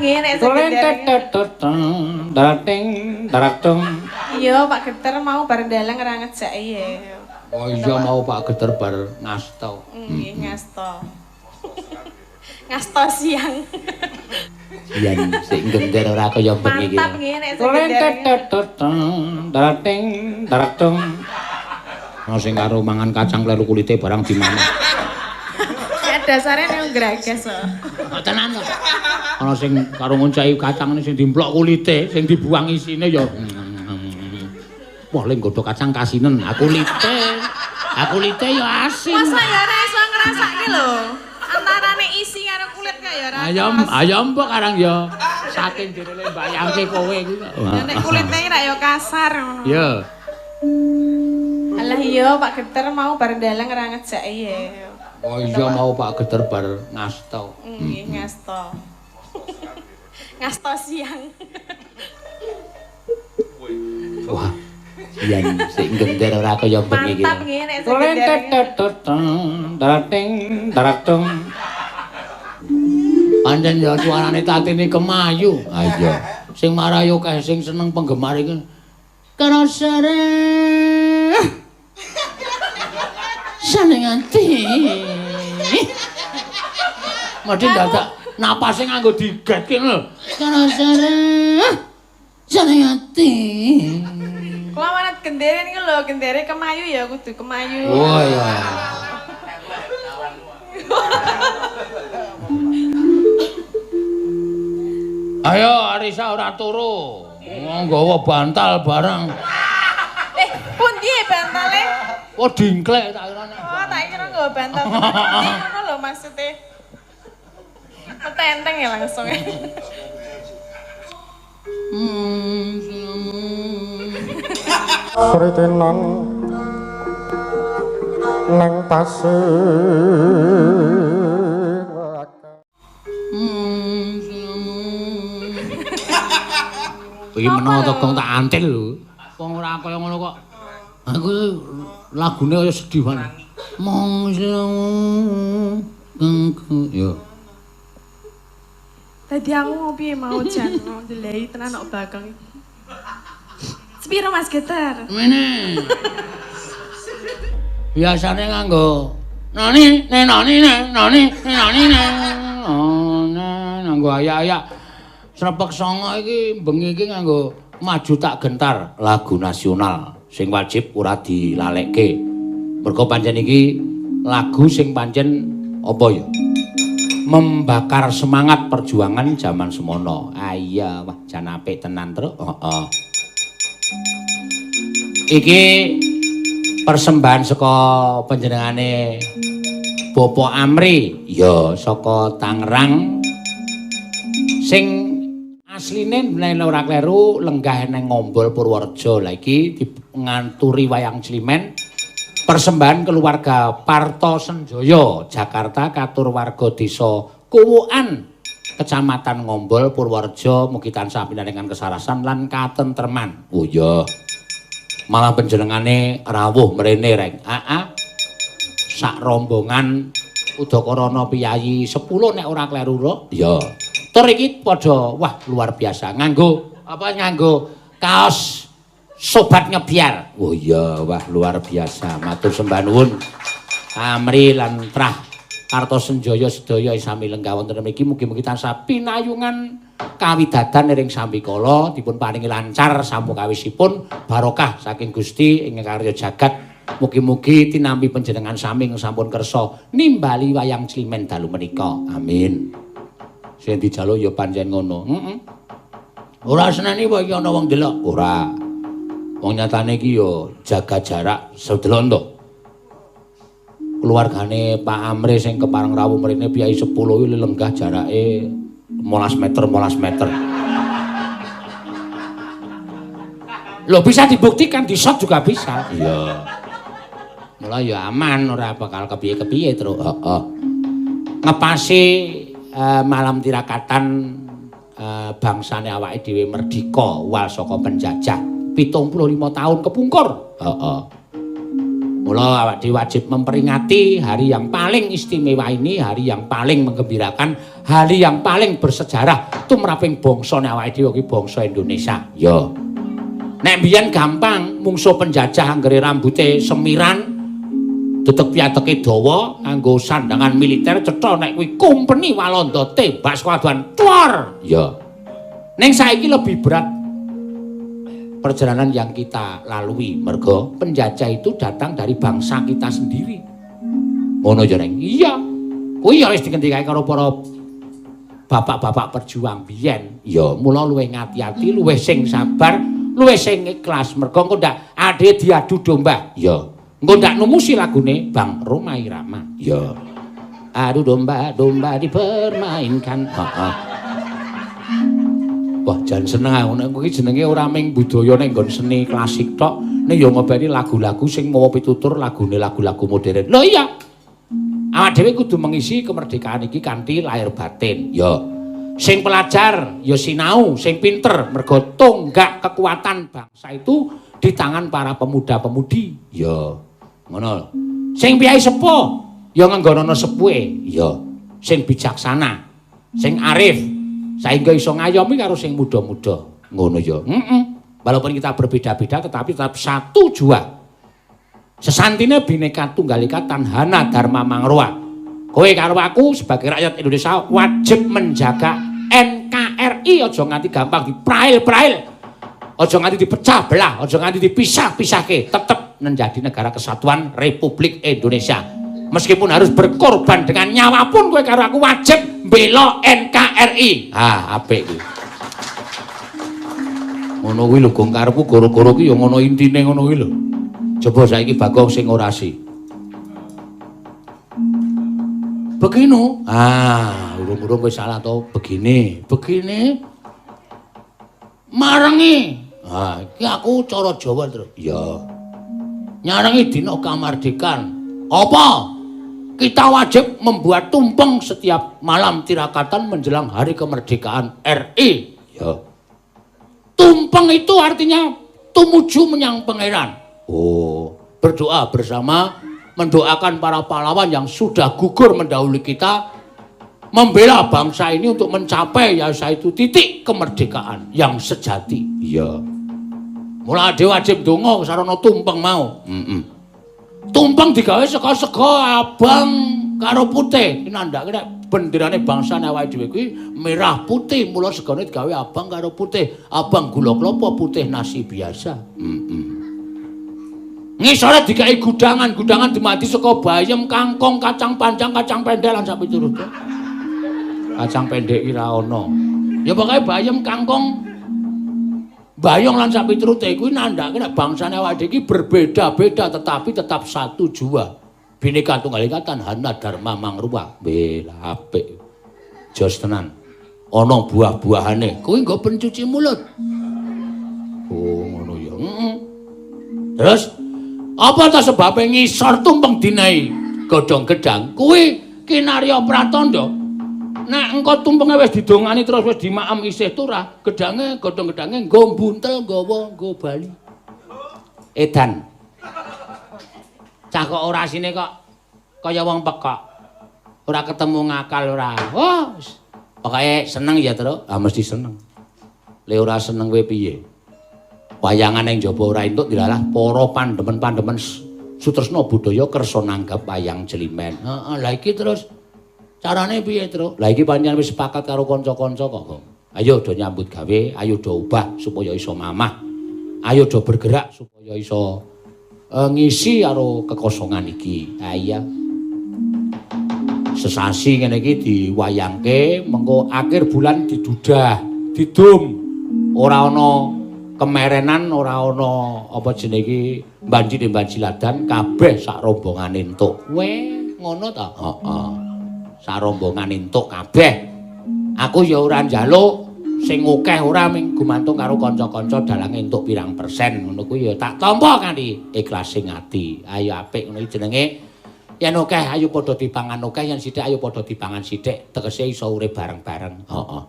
nggih nek sing gendere. Iya, Pak Geter mau bareng dalang ora ngejaki ya. Oh iya mau Pak Geter bar ngasto. Nggih, ngasto. Ngasto siang. Yen sing gender ora kaya bengi iki. Mantap nggih nek sing gendere. Ono sing karo mangan kacang kleru kulite barang dimangan. Ya dasare nek gragas kok. Tenan kok. Ana sing karo ngonceki kacang sing dimplok kulite, sing dibuang isine ya. Wah, lek nggodhog kacang kasinen, aku kulite. Aku kulite ya asin. Masa ya ora iso ngrasake lho. Antarane isi karo kulit kok ya ora. Ayam, ayam mbok karang ya. Saking direle mbayangke kowe iku kok. Nek kulite rak ya kasar ngono. Ya. Alah iya Pak Geter mau bareng dalang ora ngejaki ya. Oh iya mau Pak Geter bar ngasto. Nggih, ngasto. Ngasto siang. Wah. Yen sing gender ora kaya bengi iki. Mantap nggih nek sing gendere. Pancen ya suarane Tatine kemayu. Ha iya. Sing marai akeh sing seneng penggemar iki. Karasare. Seneng ati. Mesti dadak napase nganggo digetke lho. Karasare. Seneng ati. Kula manut gendere niku lho, gendere kemayu ya kudu kemayu. Oh iya. Ayo Arisa ora turu. Nggawa bantal barang. Pundi bantale? Oh dingklek tak kira. Oh, tak kira nggawa bantal. Ngono lho maksude. Metenteng ya langsung. Sritenan nang pasir. Iki menawa to gong tak antil lho. Wong ora kaya ngono kok. Aku lagune kaya sedih banget. Mong yo. Tadi aku ngopi mau jan ndelei tenan kok bakang. Sepiro Mas Geter? Mene. Biasane nganggo nani nani nani nani nganggo ayak-ayak. Srepek songo iki bengi iki nganggo maju tak gentar lagu nasional sing wajib ora dilalekke. Mergo pancen iki lagu sing pancen apa ya? Membakar semangat perjuangan jaman semono. Ah iya, wah jan apik tenan, Truk. Heeh. Iki persembahan saka panjenengane Bapak Amri, ya saka Tangerang. Sing asline nek ora kleru lenggah nang Ngombol Purworejo. Lah iki nganturi wayang Climen persembahan keluarga Parto Senjoyo, Jakarta, katur warga desa Kuwukan, Kecamatan Ngombol Purworejo, mugi tansah pinaringan kesarasan lan katentreman. Oh iya. Malah panjenengane rawuh mrene reng. Aa. Sak rombongan Udakarana piyayi 10 nek ora kleru lho. Iya. Tur iki padha wah luar biasa nganggo apa nganggo kaos Sobat Ngebiar. Oh iya, wah luar biasa. Matur sembah nuwun. Amri lan Trah Karto Senjaya sedaya sami lenggah wonten mriki mugi-mugi tansah pinayungan kawidadan ring sambikala dipun paringi lancar samukawisipun barokah saking Gusti ing karya jagat. Mugi-mugi tinampi panjenengan sami ingkang sampun kersa nimbali wayang Climen dalu menika. Amin. Sing dijaluk ya pancen ngono. Heeh. Ora seneni apa iki ana wong delok? Ora. Wong nyatane iki ya jaga jarak sedelok to. Keluargane Pak Amri sing kepareng rawuh mrene piyai 10 iki lenggah jarake 15 meter 15 meter. Loh bisa dibuktikan di shot juga bisa. Iya. Mula ya aman ora bakal kepiye-kepiye terus. Heeh. Ngepasi malam tirakatan bangsane awake dhewe merdika wal saka penjajah 75 tahun kepungkur. Heeh. Mula awak dhewe wajib memperingati hari yang paling istimewa ini, hari yang paling menggembirakan, hari yang paling bersejarah tumraping bangsane awake dhewe iki, bangsa Indonesia. Ya. Nek biyen gampang, mungsuh penjajah anggere rambute semiran, dedeg piateke dawa, nganggo sandangan militer, cetha nek kuwi kumpeni Walanda, tembak sekaduan tuar. Ya. Ning saiki lebih berat perjalanan yang kita lalui, mergo penjajah itu datang dari bangsa kita sendiri. Ngono ya, Neng? Iya. Kuwi ya wis dingendikake karo para bapak-bapak perjuang biyen. Ya, mula luwih ngati-ati, luwih sing sabar, luwih sing ikhlas, mergo engko ndak ade diadu domba. Ya. Engko ndak numusi lagune Bang Rhoma Irama. Ya. Adu domba, domba dipermainkan. Heeh. Wah, jan seneng aku nek kuwi jenenge ora mung budaya ning nggon seni klasik tok, ning ya ngopeni lagu-lagu sing mawa pitutur lagune lagu-lagu modern. Lho iya. Awak dhewe kudu mengisi kemerdekaan iki kanthi lahir batin. Ya. Sing pelajar ya sinau, sing pinter, mergo tonggak kekuatan bangsa itu di tangan para pemuda-pemudi. Ya. Ngono. Sing piyai sepuh ya ngenggonono sepuhe. Ya. Sing bijaksana, sing arif, sehingga iso ngayomi karo sing muda-muda. Ngono ya. Heeh. Walaupun kita berbeda-beda tetapi tetap satu jua. Sesantine Bhinneka Tunggal Ika Tan Hana Dharma Mangrowa. Kowe karo aku sebagai rakyat Indonesia wajib menjaga NKRI, aja nganti gampang diprail-prail. Aja nganti dipecah belah, aja nganti dipisah-pisahke. Tetep menjadi negara kesatuan Republik Indonesia. Meskipun harus berkorban dengan nyawa pun kowe karo aku wajib mbela NKRI. Ah, apik kuwi. Ngono kuwi lho, Gong, karepku goro-goro ki ya ngono intine ngono kuwi lho. Coba saiki Bagong sing orasi. Begini. Ah, urung-urung kowe salah to. Begini, begini. Marengi. Ah, iki aku cara Jawa terus. Ya. Nyarengi dina kamardikan. Apa? Kita wajib membuat tumpeng setiap malam tirakatan menjelang hari kemerdekaan RI. Ya. Tumpeng itu artinya tumuju menyang pangeran. Oh, berdoa bersama, mendoakan para pahlawan yang sudah gugur mendahului kita, membela bangsa ini untuk mencapai ya itu titik kemerdekaan yang sejati. Iya. Mula ade wajib donga sarana tumpeng mau. Heeh. Tumpeng digawe saka sega abang karo putih. Iki nandhake nek benderane bangsane awake dhewe kuwi merah putih, mula segane digawe abang karo putih. Abang gula klapa, putih nasi biasa. Heeh. Ngisore digawe gudangan, gudangan dumadi saka bayem, kangkung, kacang panjang, kacang pendek lan sapiturute. Kacang pendek ki ra ana. Ya pokoke bayem, kangkung, bayong lan sapiturute kuwi nandhake nek bangsane awake dhewe iki berbeda-beda tetapi tetap satu jua. Bhinneka Tunggal Ika Tan Hana Dharma Mangruwa. Weh, lah apik. Jos tenan. Ana buah-buahane. Kuwi nggo pencuci mulut. Oh, ngono ya. Heeh. Terus apa ta sebabe ngisor tumpeng dinahi godhong gedang? Kuwi kinarya pratandha. Nek engko tumpenge wis didongani terus wis dimaem isih turah, gedange godhong gedange nggo mbuntel nggawa nggo bali. Edan. Cah kok orasine kok kaya wong pekok. Ora ketemu ngakal ora. Wah, wis. Pokoke seneng ya, Truk. Ah mesti seneng. Le ora seneng kowe piye? Wayangan ning jaba ora entuk dilalah para pandemen-pandemen sutresna budaya kersa nanggap wayang jelimen. Heeh, lah iki terus carane piye, Truk? Lah iki pancen wis sepakat karo kanca-kanca kok, Gong. Ayo do nyambut gawe, ayo do ubah supaya iso mamah. Ayo do bergerak supaya iso ngisi karo kekosongan iki. Ha iya. Sesasi ngene iki diwayangke, mengko akhir bulan didudah, didum. Ora ana kemerenan, ora ana apa jenenge iki banci-banci ladan, kabeh sak rombongan entuk. Weh, ngono ta? Heeh. Sak rombongan entuk kabeh. Aku ya ora njaluk sing akeh ora, ming gumantung karo kanca-kanca dalange entuk pirang persen ngono kuwi ya tak tampa kanthi ikhlas sing ati. Ayo apik ngono iki jenenge. Yen akeh ayo padha dipangan akeh, yen sithik ayo padha dipangan sithik, tegese iso urip bareng-bareng. Heeh.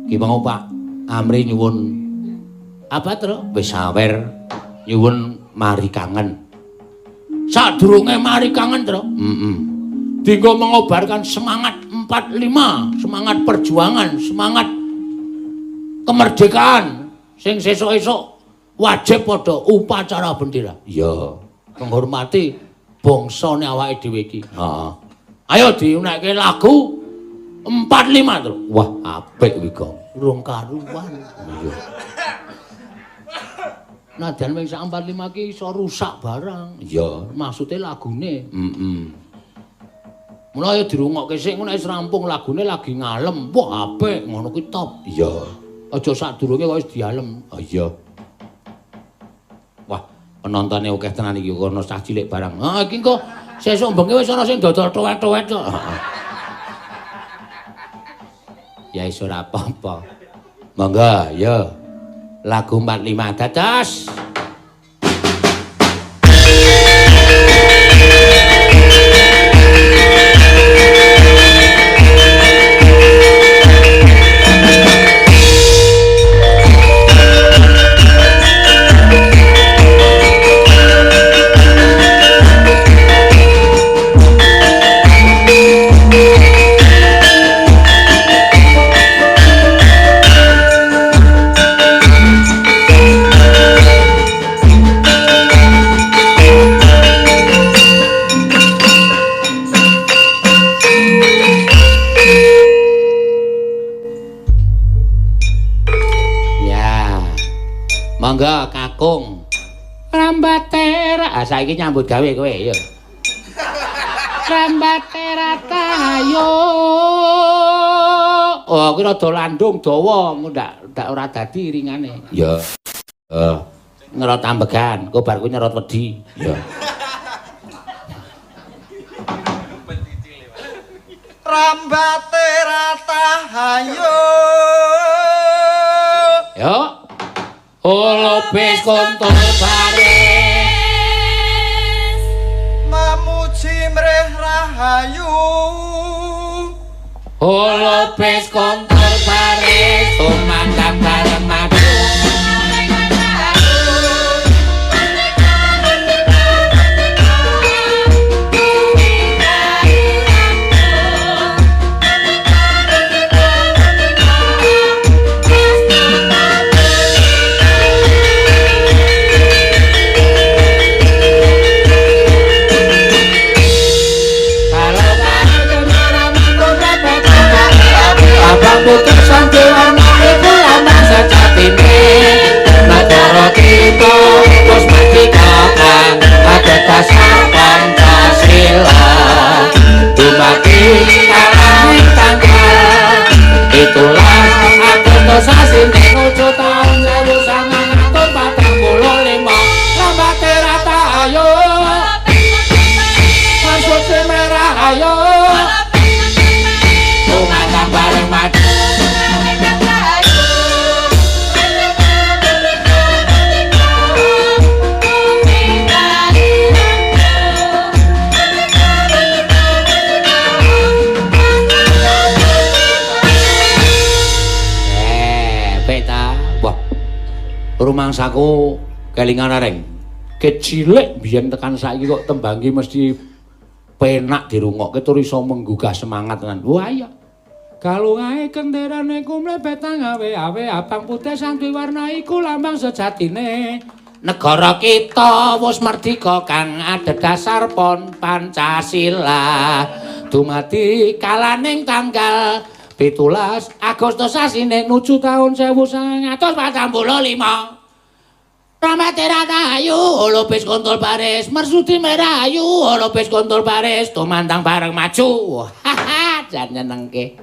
Ki mau Pak Amri nyuwun apa, Truk? Wis sawer nyuwun Mari Kangen. Sadurunge Mari Kangen, Tru. Heeh. Dinggo mengobarkan semangat 45, semangat perjuangan, semangat kemerdekaan sing sesuk-esuk wajib padha upacara bendera. Iya, menghormati bangsane awake dhewe iki. Heeh. Ayo diunekke lagu 45, Tru. Wah, apik kuwi, Gong. Urung karuan. Iya. Nadyan wing sak 45 ki iso rusak barang. Iya, maksude lagune. Heeh. Mula ya dirungokke sik ngono wis rampung lagune lagi ngalem. Wah, apik ngono kuwi top. Iya. Aja sadurunge kok wis dialem. Oh iya. Wah, penontone akeh tenan iki kono cah cilik barang. Ha iki engko sesuk bengi wis ana sing dodol tuwet-tuwet kok. Ya wis ora apa-apa. Monggo, ya. Lagu 45 dados. Monggo kakung. Rambate saiki nyambut gawe kowe ya. Rambate rata ayo. Oh, kuwi rada landung dawa, ndak ora dadi iringane. Ya. Nyerot ambegan, engko bar kuwi nyerot wedi. Ya. Rambate rata ayo. Yo. Lobes kontol baris memuji mrih rahayu. Lobes kontol baris tumandang bareng maju. Putih sandiwarna iku lambang sejatine negara kita wis merdeka kang adhedhasar Pancasila dumadi kalaning tanggal 17 Agustus sasine 7 taun 1945 rambate rata ayo maksud merah ayo tumandang bareng maju. Rumangsaku kelingan areng. Kecilik biyen tekan saiki kok tembang iki mesti penak dirungokke tur iso menggugah semangat tenan. Wah iya. Kalungae kenderane ku mlebet awe-awe abang putih sang diwarna iku lambang sejatine. Negara kita wis merdika kang adhedhasar pon Pancasila. Dumadi kalaning tanggal 17 Agustus sasine 7 taun 1945. Rambate rata ayu, lobes kontol baris, mersudi merah ayu, lobes kontol baris, tumandang bareng maju. Haha, jan nyenengke.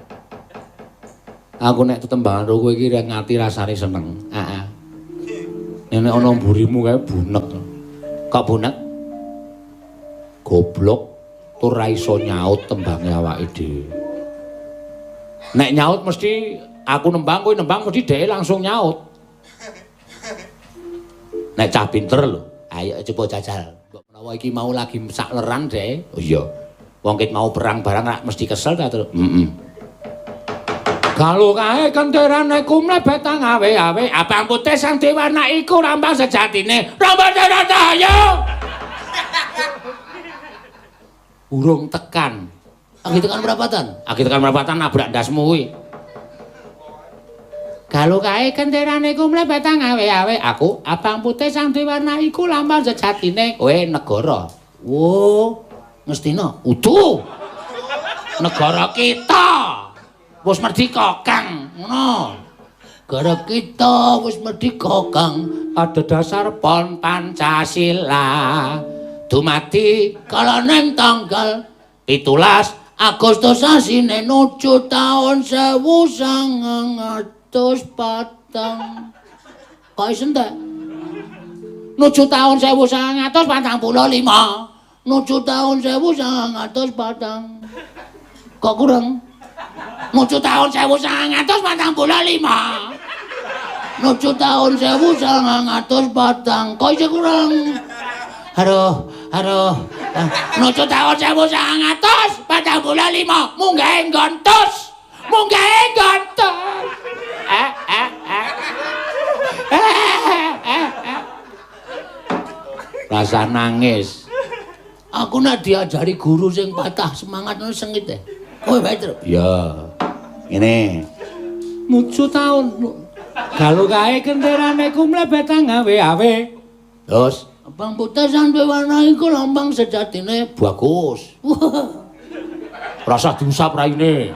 Aku nek tetembangan karo kowe iki ngati rasane seneng. Heeh. Nek ana mburimu kae bunek. Kok bunek? Goblok tur ra iso nyaut tembange awake dhewe. Nek nyaut mesti aku nembang, kowe nembang mesti dheke langsung nyaut. Nek cah pinter lho, ayo coba jajal. Mbok menawa iki mau lagi sakleran dheke. Oh iya. Wong ket mau perang barang rak mesti kesel ta, Tru? Heeh. Galuh kae kentirane kumlebet awe-awe abang putih sang dewana iku lambang sejatine. Rambate Rahayu. Urung tekan. Lagi tekan perapatan. Lagi tekan perapatan nabrak ndasmu kuwi. Galuh kae kentirane kumlebet awe-awe aku abang putih sang dewana iku lambang sejatine kowe negara. Wo, Ngastina. Udu. Negara kita wis merdeka, Kang. Ngono. Negara kita wis merdeka, Kang. Ada dasar pon Pancasila. Dumadi kalaning tanggal 17 Agustus sasine nuju taun 1904. Kok iso entek? Nuju taun 1945. Nuju taun 1904. Kok kurang? Nuju taun 1945. Nuju taun 1904. Kok isih kurang? Aduh, aduh. Nuju taun 1945. Munggahe nggontos. Munggahe nggontos. Rasa nangis. Aku nek diajari guru sing patah semangat ngono sengit e. Kowe bae, Tru. Iya. Ngene. Nuju taun galuh kae kentirane kumlebet awe-awe. Terus abang putih sang duwe warna iku lambang sejatine bagus. Rasa diusap raine.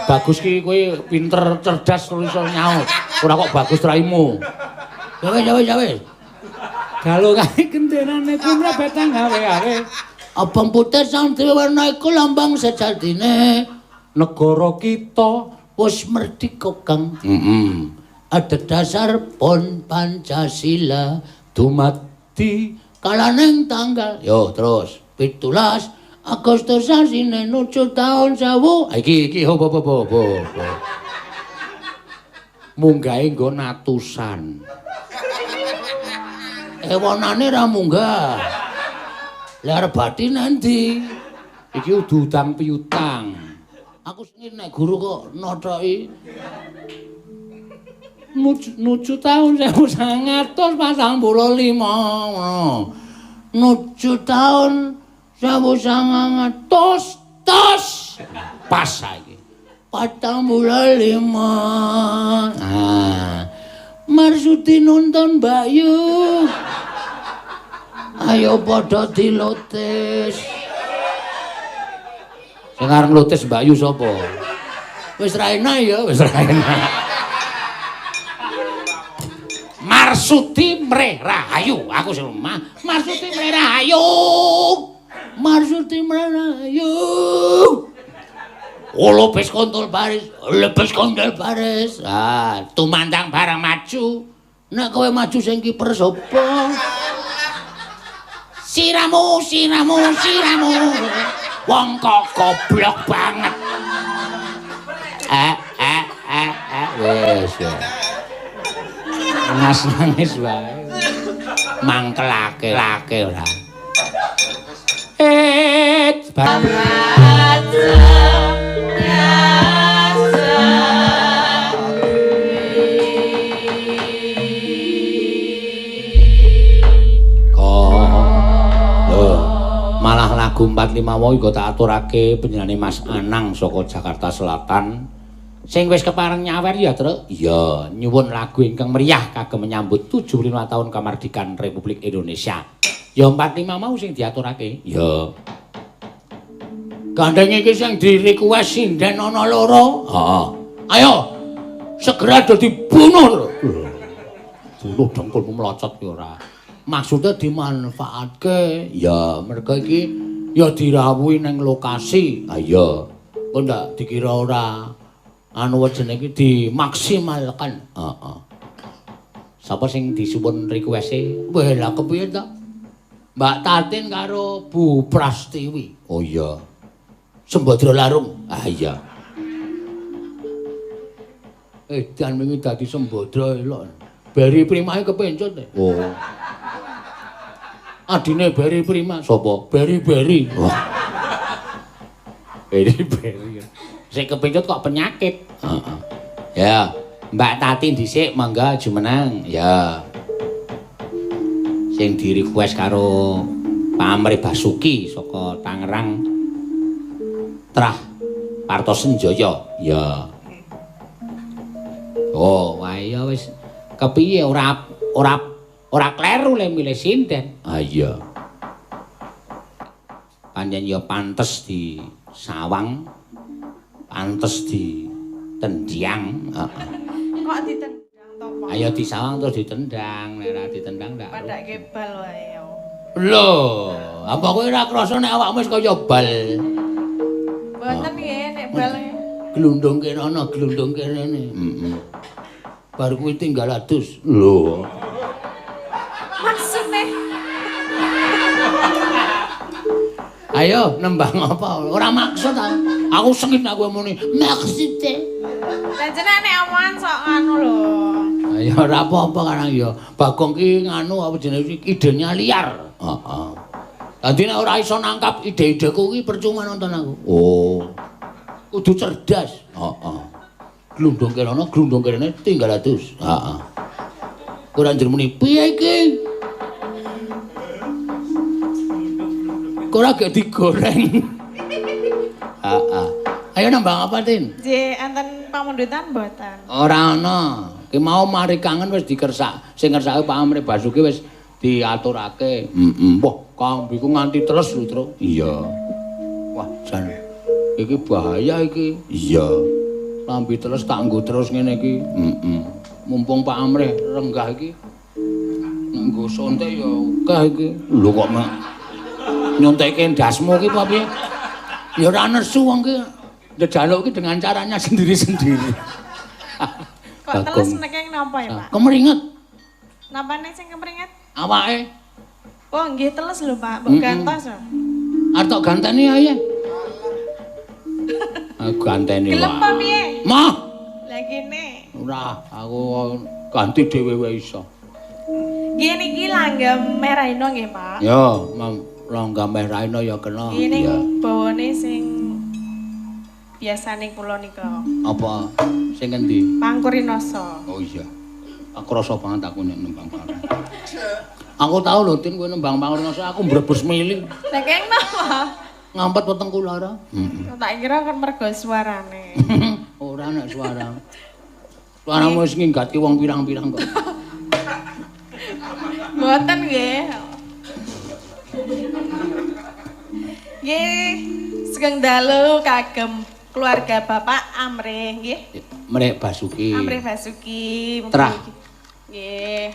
Bagus ki kowe pinter cerdas terus iso nyaut. Ora kok bagus raimu. Ya wis, ya wis, ya wis. Galuh kae kentirane kumlebet awe-awe. Abang putih sang duwe warna iku lambang sejatine negara kita wis merdeka, Kang. Heeh. Ada dasar pon Pancasila dumadi kalaning tanggal. Yo terus 17 Agustus sasine nuju taun 1000. Iki iki ho ho ho ho. Munggahe nggon atusan. Ewonane ra munggah. Lah arep bathi nanti. Iki udu utang piutang. Aku sengit nek guru kok nothoki. Nuju taun 1945 ngono. Nuju taun 1900 tos. Pas saiki. 45. Nah. Marsudi nonton Mbak Yu. Ayo padha dilotis. Sing arep nglotis Mbak Yu sapa? Wis ra enak ya, wis ra enak. Marsudi mreh rahayu, aku sing Marsudi mreh rahayu. Marsudi mreh rahayu. Oh, lupis kontol baris, lupis kontol baris. Ah, tumandang barang maju. Nek kowe maju sing kiper sapa? Siramu, siramu, siramu. Wong kok goblok banget. Wis ya. Ngas nangis wae. Mangkelake lake ora. Malah lagu 45 wae uga tak aturake panjenengane Mas Anang saka Jakarta Selatan. Sing wis kepareng nyawer ya, Truk. Iya, nyuwun lagu ingkang meriah kagem menyambut 75 tahun kemerdekaan Republik Indonesia. Ya 45 mau sing diaturake. Ya. Gandeng iki sing di-request sinden ana loro. Heeh. Ayo. Segera do dibunuh, Truk. Bunuh dengkulmu melocot ki ora. Maksudnya dimanfaatke. Ya, merga iki ya dirawuhi ning lokasi. Ha iya. Kok ndak dikira ora anu jenenge iki dimaksimalkan. Heeh. Sapa sing disuwun request-e? Weh, lah kepiye ta? Mbak Tatin karo Bu Prastiwi. Oh iya. Sembadra Larung. Ah iya. Edan wingi dadi Sembadra elok. Beri Primahe kepencot. Oh. Adine Beri Prima sapa? Beri Beri. Wah. Beri Beri. Sik kepincut kok penyakit. Heeh. Ya, Mbak Tati dhisik monggo jumeneng. Ya. Sing di-request karo Pak Amri Basuki saka Tangerang Trah Partosenjaya. Ya. Oh, wah ya wis kepiye ora kleru le milih sinden. Ah iya. Pancen ya pantes di sawang, pantes di tendang. Heeh. Kok ditendang to, Pak? Ayo disawang terus ditendang, nek ora ditendang ndak. Padake bal wae yo. Lho, apa kowe ora krasa nek awakmu wis kaya bal? Mboten nggih nek bal. Glundung kene ana, glundung kene. Heeh. Bar kuwi tinggal adus. Lho. Maksudnya? Ayo nembang apa? Ora maksud aku. Aku sengit nek kowe muni maksude. Lah jenenge nek omongan sok nganu lho. Ya ora apa-apa karang ya. Bagong ki nganu apa jenenge idenya liar. Heeh. Dadi nek ora iso nangkap ide-ideku ki percuma nonton aku. Oh. Kudu cerdas. Heeh. Glundung kerono, glundung kerene tinggal adus. Heeh. Ora njur muni piye iki? Ora gak digoreng. Heeh. Ayo nambang apa, Tin? Nggih, enten pamundutan mboten? Ora ana. Ki mau mari kangen wis dikersak. Sing ngersake Pak Amri Basuki wis diaturake. Heeh. Wah, kambiku nganti terus lho, Tru. Iya. Wah, jan iki bahaya iki. Iya. Lambi terus tak nggo terus ngene iki. Heeh. Mumpung Pak Amri renggah iki. Nek nggo sontek ya akeh iki. Lho kok mek nyontekke ndasmu ki apa piye? Ya ora nesu wong ki. Njaluk ki dengan caranya sendiri-sendiri. Kok teles nek napa ya, Pak? Kemeringet. Napane sing kemeringet? Awake. Oh, nggih teles lho, Pak. Mbok gantos lho. Arep tok ganteni ae. Aku ganteni wae. Gelem apa piye? Mah. Lah kene. Ora, aku ganti dhewe wae iso. Nggih niki langgam merahino nggih, Pak. Ya, langgam merahino ya kena. Nggih bawane sing biasane kula nika. Apa? Sing endi? Pangkurinoso. Oh iya. Aku rasa banget aku nek nembang Pangkur. Aku tau lho Tin kowe nembang Pangkurinoso aku mbrebes mili. Lah keng napa? Ngampet weteng kula ora. Heeh. Tak kira kan mergo suarane. Ora nek suara. Suaramu wis nginggatke wong pirang-pirang kok. Mboten nggih. Nggih, sugeng dalu kagem keluarga Bapak Amrih nggih. Amrih Basuki. Amrih Basuki. Trah. Nggih.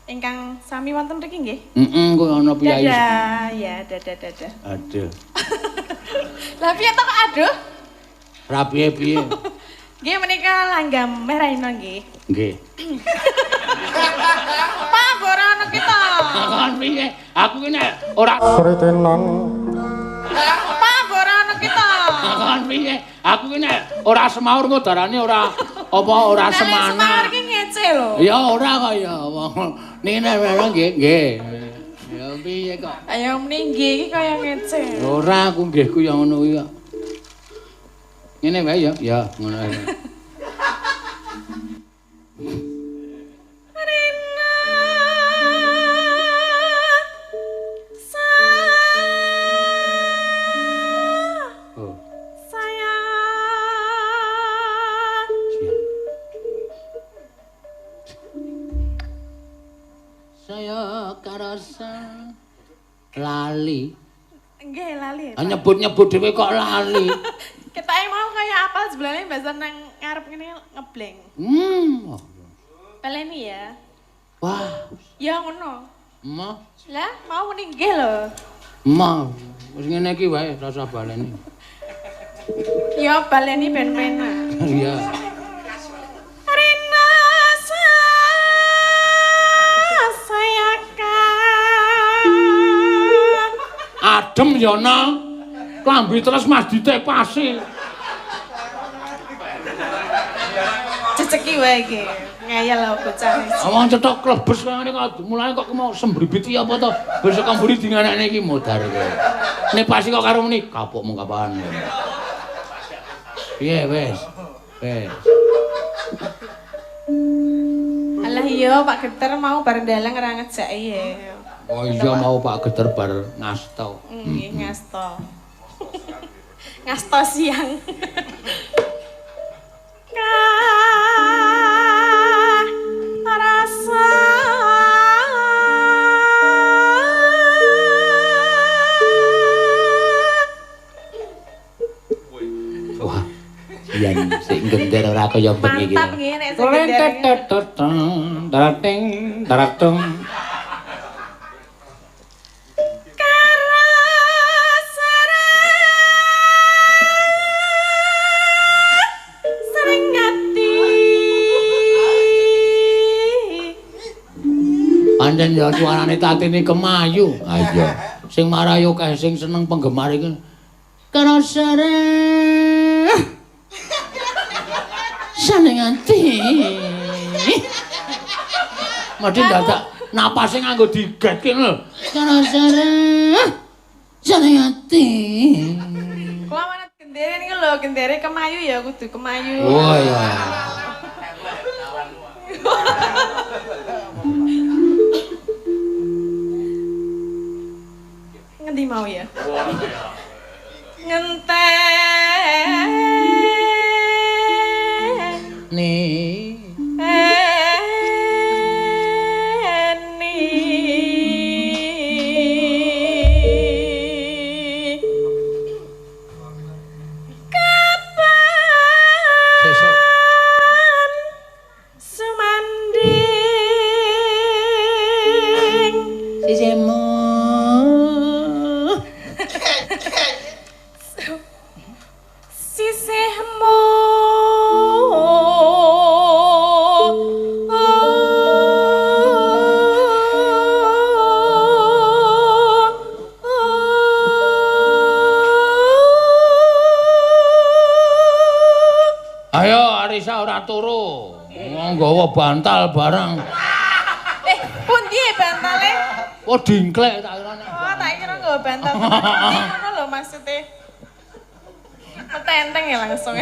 Ingkang sami wonten mriki nggih? Heeh, kuwi ana piyayi. Dadah, ya dadah dadah. Aduh. Lah piye to kok aduh? Ra piye-piye. Nggih menika langgam merahino nggih. Nggih. Pak, ora ono kita. Kon piye? Aku ki nek ora kritenan. Pak, ora ono kita. Kon piye? Aku ki nek ora semaur kok darane ora apa ora semana. Semaur ki ngece lho. Ya ora kok ya. Niki nek nggih nggih. Ya piye kok? Ayo muni nggih iki kaya ngece. Ora aku nggihku ya ngono kuwi kok. Ngene wae ya. Ya ngono ae. Rena sayang. Saya karasa lali. Nggih lali. Nyebut-nyebut dhewe kok lali. Ketake mau kaya apal sebelahnya bahasa nang ngarep ngene ngebleng. Baleni ya. Wah. Ya ngono. Emoh. Lah mau muni nggih lho. Emoh. Wis ngene iki wae rasa baleni. Ya baleni ben penak. Iya. Rena sayaka. Adem ya na. Klambi terus Mas ditepasi. Ceceki wae iki. Ngeyel lho bocah. Wong cethok klebes kaya ngene kok mulane kok mau sembribit iki apa to? Ben saka mburi dinganakne iki modar kowe. Nepasi kok karo muni kapokmu kapan. Piye wis? Wis. Alah iya Pak Geter mau bareng dalang ora ngejaki ya. Oh iya mau Pak Geter bar ngasto. Nggih ngasto. Ngasto siang. Rasa wah, yen sing gender ora kaya bengi iki. Mantap nggih nek sing gender. Pancen ya suarane Tatine kemayu. Ha iya. Sing marayo kae sing seneng penggemar iki. Karasare. Seneng ati. Mesti dadak napase nganggo digetke lho. Karasare. Seneng ati. Kula manut gendere niku lho, gendere kemayu ya kudu kemayu. Oh iya. Ngendi mau ya? Ngenten nih ni kapan sumanding sisemu sisihmu Ayo Arisa ora turu. Nggawa bantal barang. Pundi bantale? Oh dingklek tak kira. Oh tak kira nggawa bantal. Ngono lho maksude. Metenteng ya langsung.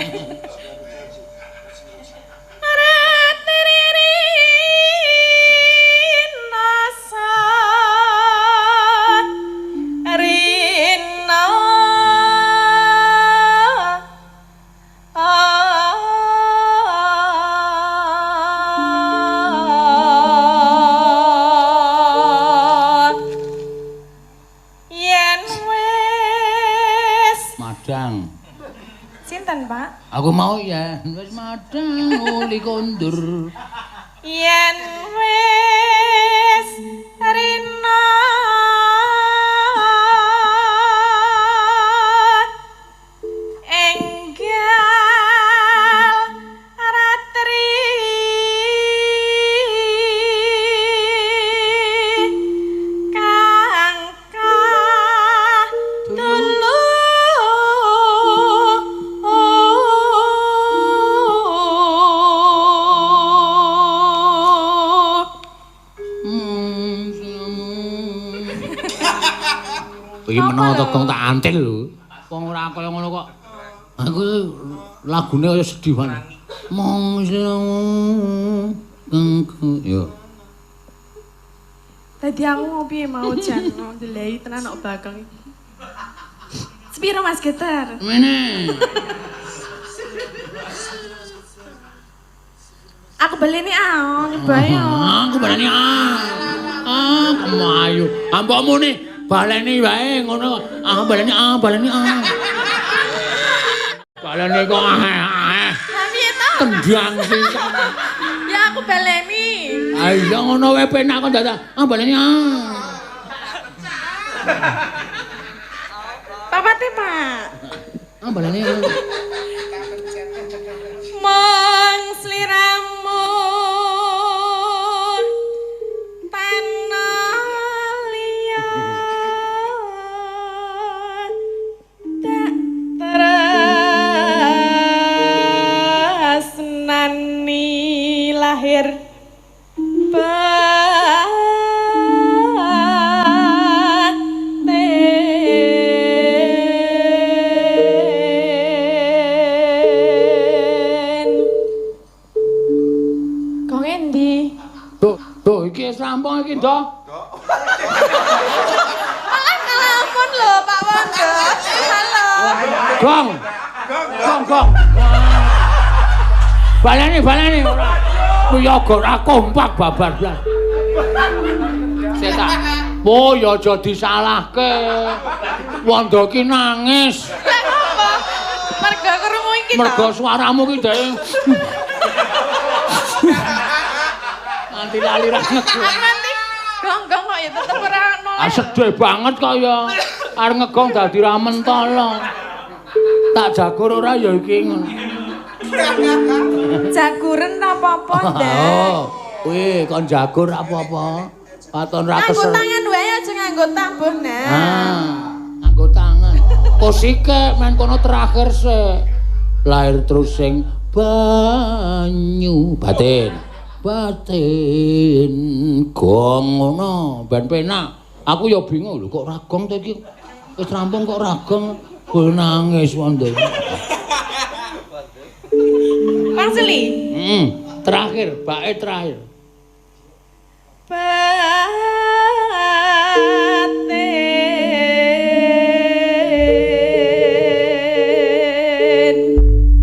Madang. Sinten, Pak? Aku mau yen wis madang uli kondur. Yen wis rina enggal ratri kang kadulu. Iki menawa togong tak antil lho. Wong ora kaya ngono kok. Aku lagune kaya sedih banget. Mong yo. Tadi aku ngopi mau jan ndelei tenan kok Bagong. Sepiro Mas Geter? Mene. Aku baleni ah, nyobae. Aku baleni ah. Ah, kemayu. Ambokmu nih baleni wae ngono. Ah, baleni ah, baleni ah. Baleni kok ah ah. Lah piye to? Tendang sisan. Ya aku baleni. Ah iya ngono wae penak kok dadak. Ah baleni ah. Papate, Pak. Ah baleni ah. Mong sliramu tanah liya tak tresnani lahir batin. Gonge ndi? Duh, duh iki wis rampung iki, Ndok. Malah ngelamun lho, Pak Wondo. Halo. Gong. Gong, gong. Baleni, baleni ora. Kuwi ora kompak babar blas. Setak. Oh, ya aja disalahke. Wondo ki nangis. Lah ngopo? Mergo krungu iki to. Mergo suaramu ki dhek. Nganti lali ra ngegong. Nganti gong-gong kok ya tetep ora noleh. Ah sedih banget kok ya. Arep ngegong dadi ra mentolo. Tak jagur ora ya iki ngono. Jaguren apa-apa, Ndak? Oh, kuwi kon jagur apa-apa. Waton ra Nganggo kesel. tangan wae aja nganggo tabuh, Nak. Ah, nganggo tangan. Posike men kono terakhir sik. Lahir terus sing banyu batin. Batin gong ngono ben penak. Aku ya bingung lho kok ra gong to iki. Wis rampung kok ra gong. Kowe nangis wondo. Kang Seli. Terakhir, bae terakhir. Batin.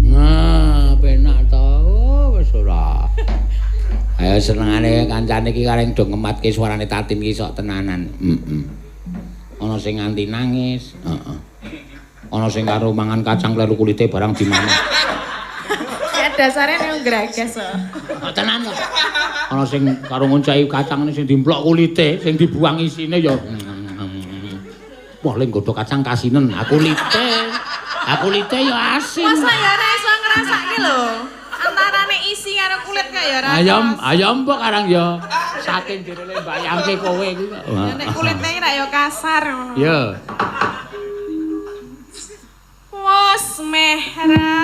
Nah, penak to wis ora. Ayo senengane kancane iki kareng do ngematke suarane Tatin iki sok tenanan. Heeh. Ana sing nganti nangis, heeh. Ana sing karo mangan kacang kleru kulite barang dimangan. Ya dasare ning gragas kok. Tenan kok. Ana sing karo ngonceki kacang sing dimplok kulite, sing dibuang isine ya. Wah, lek nggodhog kacang kasinen, aku lite. Aku lite ya asin. Masa ya ora iso ngrasake lho. Antarane isi karo kulit kaya ya ora. Ayam, ayam mbok karang ya. Saking jerone mbayangke kowe iki kok. Ya nek kulite iki ra ya kasar ngono. Ya. Wos meh ra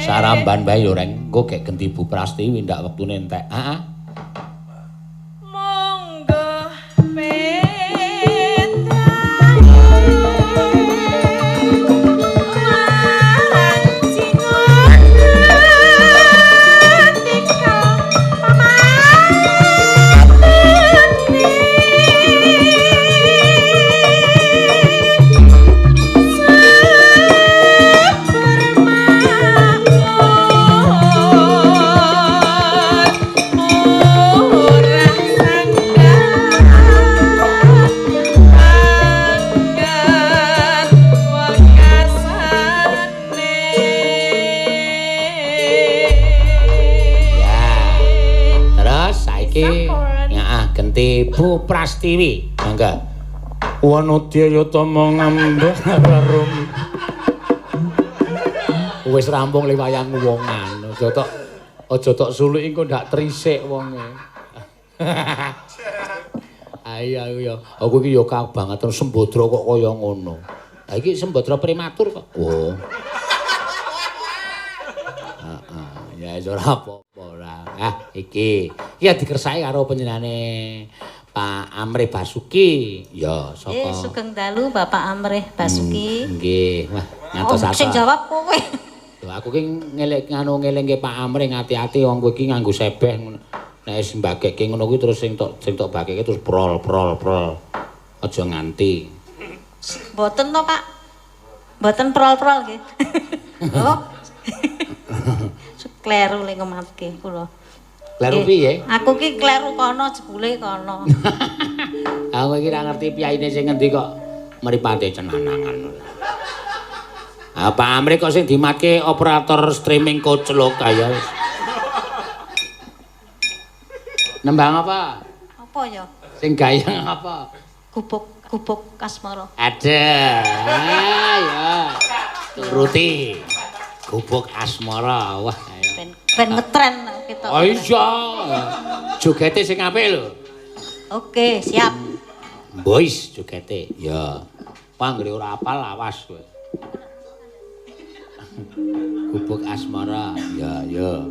Saramban bae yo Reng, engko gek genti Bu Prastiwi ndak wektune entek. Heeh. Monggo Bu Prastiwi, mangga. Wanodya tama ngambar rum. Wis rampung le wayang wongan. Aja tok suluki engko ndak trisik wonge. Ayo ayo. Aku iki ya kabangetan sembadra kok kaya ngono. Lah iki sembadra prematur kok. Oh. Heeh, ya wis ora apa-apa ora. Ah, iki. Iki dikersake karo panjenengane Pak Amrih Basuki. Ya, saka. Sugeng dalu Bapak Amrih Basuki. Nggih. Wah, ngantos oh, sing jawab kowe. Lho aku ki ngelek nganu ngelingke Pak Amrih ngati-ati wong kowe iki nganggo sebeh ngono. Nek wis mbagekke ngono kuwi terus sing tok bagekke terus prol prol prol. Aja nganti. Mboten to, Pak. Mboten prol-prol nggih. Oh. Kleru le ngomatke kula. Kleru piye? Aku ki kleru kono jebule kono. Aku iki ora ngerti piyaine sing ngendi kok mripate cenanangan. Ah, Pak Amrih kok sing dimatke operator streaming koclok kaya wis. Nembang apa? Apa ya? Sing gayeng apa? Gubuk asmara. Ada. Ya. Turuti. Gubuk asmara. Wah, ayo. Ben ngetren kita. Oh iya. Jogete sing apik lho. Oke, siap. Boys jogete. Ya. Panggere ora apal awas kowe. Gubuk asmara. Ya, ya.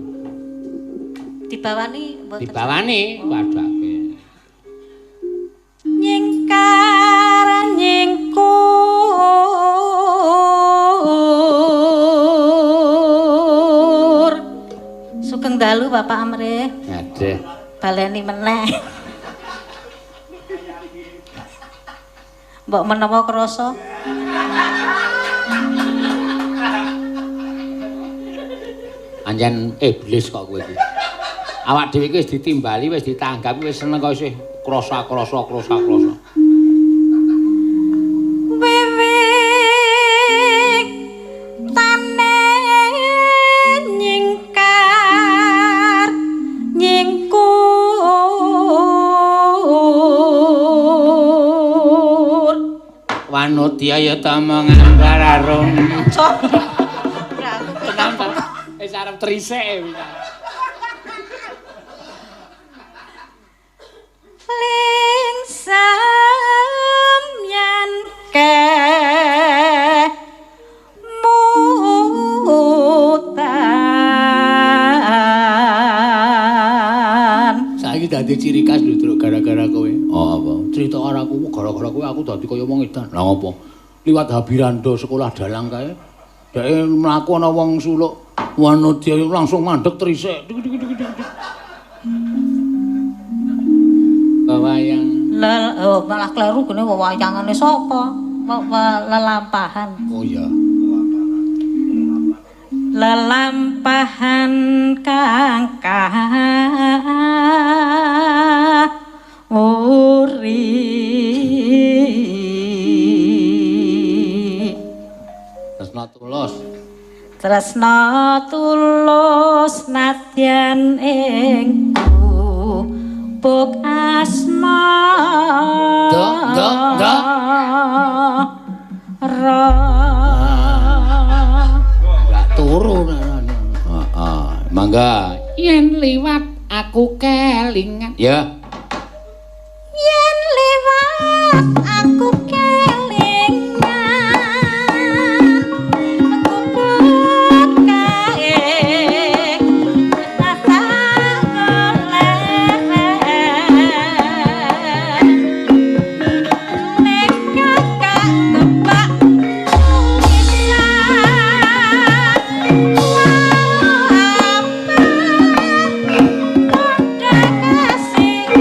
Dibawani mboten. Dibawani padake. Nyingkar nyingkur. Sugeng dalu Bapak Amrih. Aduh. Baleni meneh. Mbok menawa krasa. Anjen iblis kok kowe iki. Awak dhewe iki wis ditimbali, wis ditanggapi, wis seneng kok isih krasa-krasa krasa-krasa. Wiwit tane nyingkar nyingkur. Wanudya ya ta mengambar arum. Tenan ta. Wis arep trisik. Lingsem yen kemutan. Saiki dadi ciri khas lho, Truk, gara-gara kowe. Oh apa? Crita karo aku gara-gara kowe aku dadi kaya wong edan. Lah ngopo? Liwat Habirando sekolah dalang kae. Dheke mlaku ana wong suluk wanudya langsung mandeg trisik. Dik dik dik dik. Wayang. Oh, malah kleru gene wayangane sapa? Lelampahan. Oh iya. Lelampahan kang uri. Tresna tulus. Tresna tulus nadyan ing gubuk asmara. Dok, dok, dok. Ra. Enggak turu. Heeh, mangga. Yen liwat aku kelingan. Ya. Yen liwat aku kelingan. Gubuk kae kasih.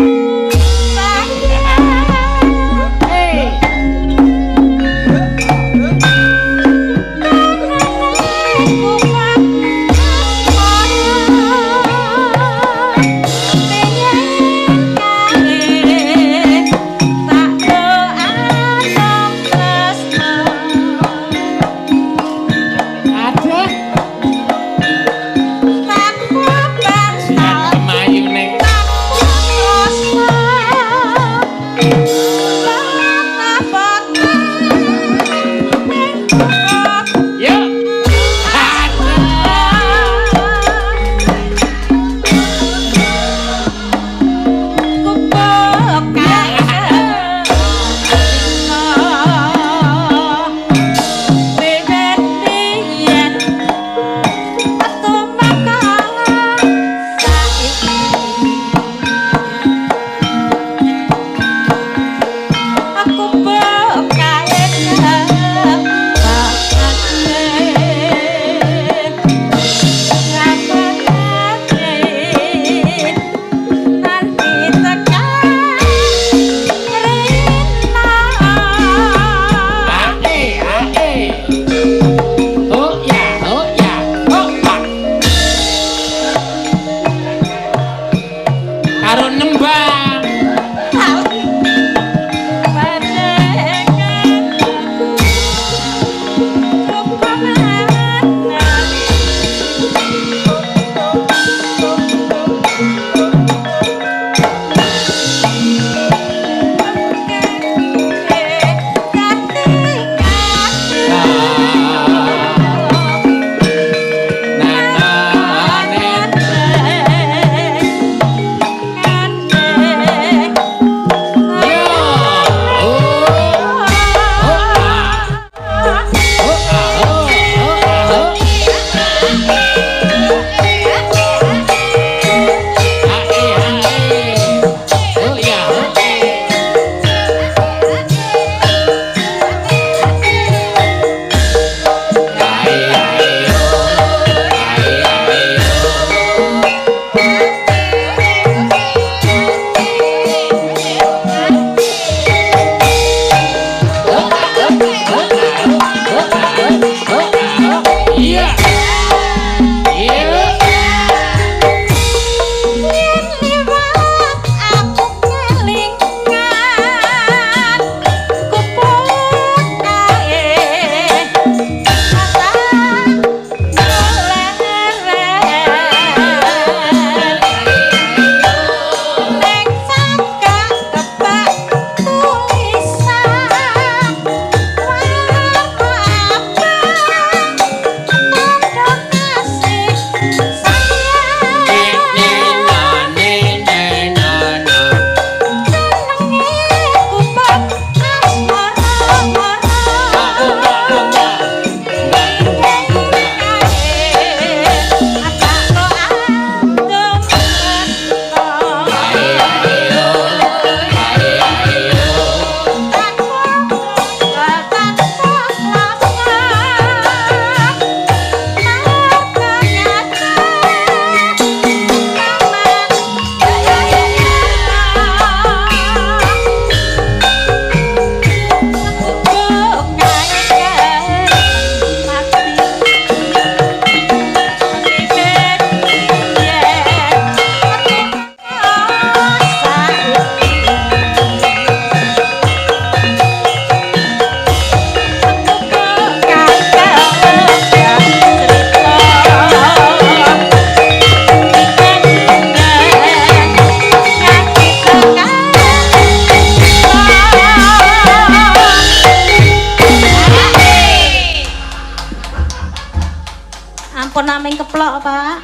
naming keplok, Pak.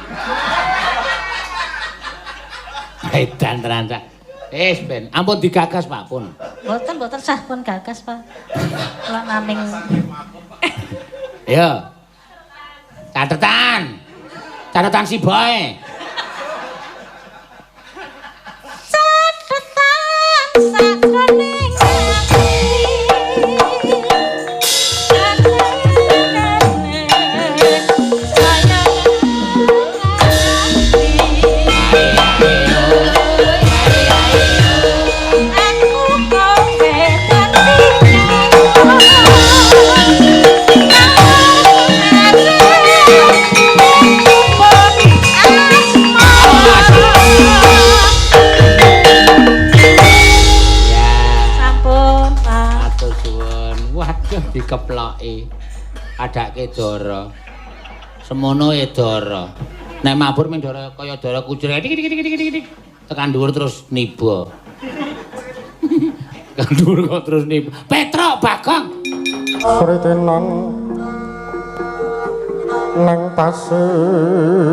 Edan tenan sak. Wis ben, ampun digagas Pak pun. Mboten, mboten sah pun gagas, Pak. Kula naming Yo. Catetan. Catetan si boy. Catetan sakroning ati. Sayang ati. Aku kowe dadi Ya. Sampun, Pak. Matur suwun. Waduh dikeploki. Padake dara. Semono e dara. Nek mabur ming dara kaya dara kucur. Dik dik dik dik dik. Tekan dhuwur terus niba. Tekan dhuwur kok terus niba. Petruk Bagong. Kritenan nang pasir.